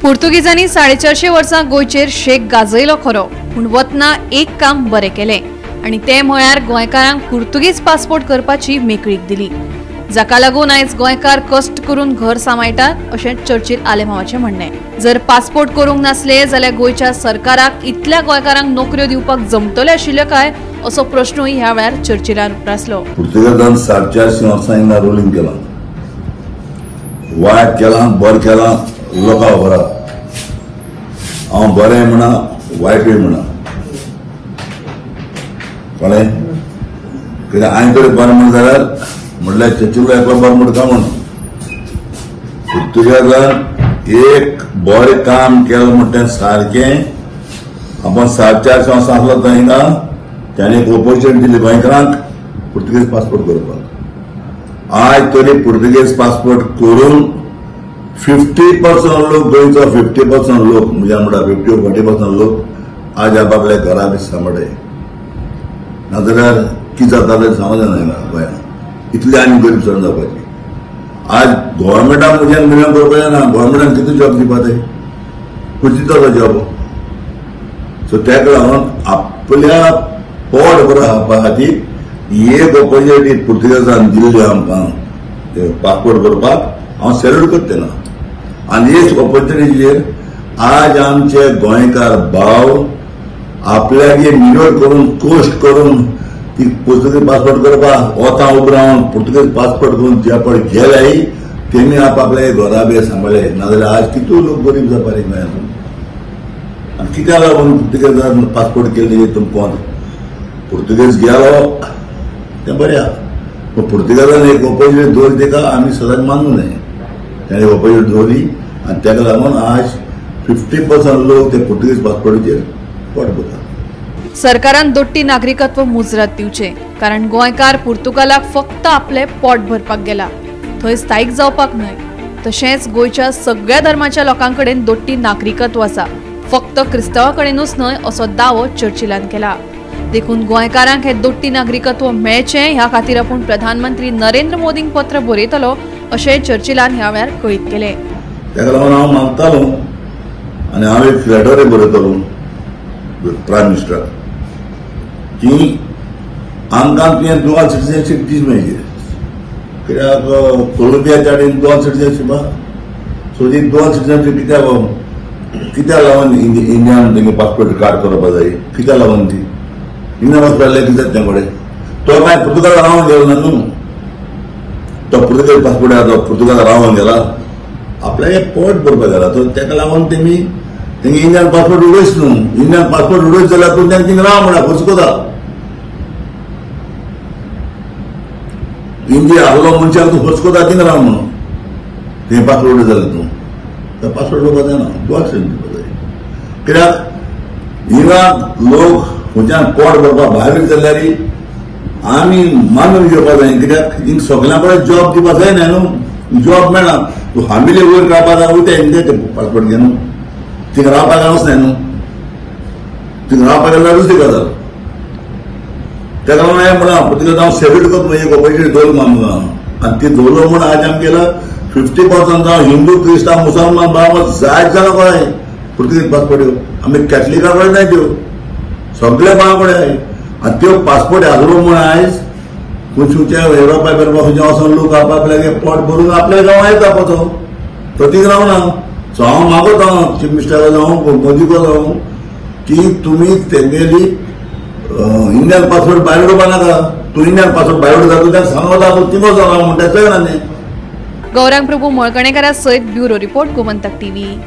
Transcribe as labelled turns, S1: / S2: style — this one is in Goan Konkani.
S1: पुर्तुगेजांनी 450 वर्सां गोंयचेर शेक गाजयलो खरो, पूण वतना एक काम बरें केलें आनी तें म्हळ्यार गोंयकारांक पुर्तुगेज पासपोर्ट करपाची मेकळीक दिली, जाका लागून आयज गोंयकार कश्ट करून घर सांबाळटात अशें चर्चील आलेमांवाचें म्हणणें. जर पासपोर्ट करूंक नासले जाल्यार गोंयच्या सरकाराक इतल्या गोंयकारांक नोकऱ्यो दिवपाक जमतल्यो आशिल्ल्यो काय असो प्रश्नूय ह्या वेळार चर्चिलान उप्रासलो.
S2: पुर्तुगेजान 450 वर्सां हिंगा रुलींग केलां, वायट केलां, बरें केलां, लोकां खबर आसा. हांव बरें म्हणा वायटूय म्हणा, कळ्ळें? कित्याक हांवें तरी बरें म्हण जाल्यार म्हणल्यार चर्चिलो एकलो बरो म्हणटा म्हण. पुर्तुगेजान एक बरें काम केलें म्हणटा तें सारकें. आपण 450 वर्सां आसलो थंय हिंगा ताणें एक ऑपॉर्च्युनिटी दिली गोंयकारांक पुर्तुगेज पासपोर्ट करपाक. आज तरी पुर्तुगेज पासपोर्ट करून 50% लोक गोंयचो, 50% लोक म्हणजे म्हणटा 50-40% लोक आज आपल्या घरा बी सांबाळटाय. नाजाल्यार कितें जाता तें सांगूंक जायना गोंयांत, इतले आनी गरीब सरण जावपाची. आज गव्हर्मेंटाक म्हज्यान मिलियन करपाचें ना, गव्हर्मेंटान कितें जॉब दिवपा ते खंयची दिता जॉब. सो ताका लागून आपल्या पोट बरो खावपा खातीर एक ऑपॉर्च्युनिटी पुर्तुगेजान दिल्ली आमकां पासपोर्ट करपाक, हांव सॅल्यूट करता तेन्ना. आनी हेच ऑपॉर्च्युनिटीचेर आज आमचे गोंयकार भाव आपल्यागे मिनोर करून कश्ट करून ती पुर्तुगेज पासपोर्ट करपाक वता उबो रावन पुर्तुगेज पासपोर्ट करून जे पळय गेले तेमी आपआपले घरा बी सांबाळ्ळे. नाजाल्यार आज कितू लोक गरीब जावपा रे गोंयांत. आनी कित्याक लागून पुर्तुगेजान पासपोर्ट केल्ली तुमकां पुर्तुगेज गेलो तें बरें आसा, पूण पुर्तुगेजान एक ऑपॉर्च्युनिटी दवरली तेका आमी सदांच मानूं नये. ताणें ऑपॉर्च्युनिटी दवरली आनी ताका लागून आज 50% लोक ते पुर्तुगेज पासपोर्टाचेर पोट भरतात.
S1: सरकारान दोट्टी नागरिकत्व मुजरत दिवचें, कारण गोंयकार पुर्तुगालाक फक्त आपलें पोट भरपाक गेला, थंय स्थायीक जावपाक न्हय. तशेंच गोंयच्या सगळ्या धर्माच्या लोकां कडेन दोट्टी नागरिकत्व आसा, फक्त क्रिस्तांवा कडेनूच न्हय असो दावो चर्चिलान केला. देखून गोंयकारांक हें दोट्टी नागरिकत्व मेळचें ह्या खातीर आपूण प्रधानमंत्री नरेंद्र मोदींक पत्र बरयतलो अशें चर्चिलान ह्या वेळार कळीत केलें.
S2: ताका लागून हांव मागतालो आनी हांव एक लेटरूय बरयतलो प्रायम मिनिस्टराक की आमकां तुवें दुवाल सिटीजनशीप दीस मेळची, कित्याक कोलंबियाच्या कडेन दुवाल सिटीजनशीप आसा. सो ती दुवाल सिटीजनशीप कित्याक लागून इंडियान तेंगे पासपोर्ट कार्ड करपा जाय, कित्याक लागून ती इंडियन पासपोर्ट जाल्यार कितें जाता तें कडेन? तो कांय पुर्तुगाला रावन गेलो ना न्हू, तो पुर्तुगेज पासपोर्ट आसा तो पुर्तुगाला रावन गेला, आपल्याक पोट भरपाक गेला. तो ताका लागून तेमी तेंगे इंडियन पासपोर्ट उडयच न्हू. इंडियन पासपोर्ट उडयत जाल्यार तूं तेंका थिंगा राव म्हणा खर्च कोता. इंडिया आहलो मनशाक तूं खर्च कोता थिंगा राव म्हणून तें पासपोर्ट उडयत जाल्यार तूं तो पासपोर्ट उडोवपा जायना, दुवाल सिटीजन जाय. कित्याक हिंगा लोक खंयच्यान पोट भरपाक भायर जाल्यार आमी मानून घेवपा जाय, कित्याक हिंगा सगल्यां कडेन जॉब दिवपा जायना न्हू, जॉब मेळना. तूं फामिली वयर काडपा जाय वयता इंडिया ते पासपोर्ट घेवन थिंगा रावपाक वचनाय न्हू, थिंगा रावपाक गेल्यार दुसरी गजाल. ताका लागून हांवें म्हळां पुर्तुगेज हांव सॅल्यूट करता, एक ऑपॉर्च्युनिटी दवरलो आमकां आनी ती दवरलो म्हूण आज आमकां गेला 50% जावं हिंदू क्रिस्तांव मुसलमान बाबा जायत जाणां कळ्ळें पुर्तुगेज पासपोर्ट ह्यो आमी कॅथलिकां कडेन नाय त्यो, सगल्या भावां कडेन आहाय. आनी त्यो पासपोर्ट आसलो म्हूण आयज खंयच्या युरोपा बिरोपा खंयच्या वचोन लोक आपल्यागे पोट भरून आपल्या गांवां येता पळय तो थिंगा रावना. सो हांव मागता चीफ मिनिस्टरा जावं मोदीको जावं की तुमी तेंगेली इंडियन पासपोर्ट भायर उडोवपा नाका. तूं इंडियन पासपोर्ट भायर उडयता तूं ताका सांगता तूं थिंगा वचोन राव म्हणटा तें जायना न्ही.
S1: गौरांग प्रभू मळकणेकरा सयत ब्युरो रिपोर्ट, गोमंतक टीव्ही.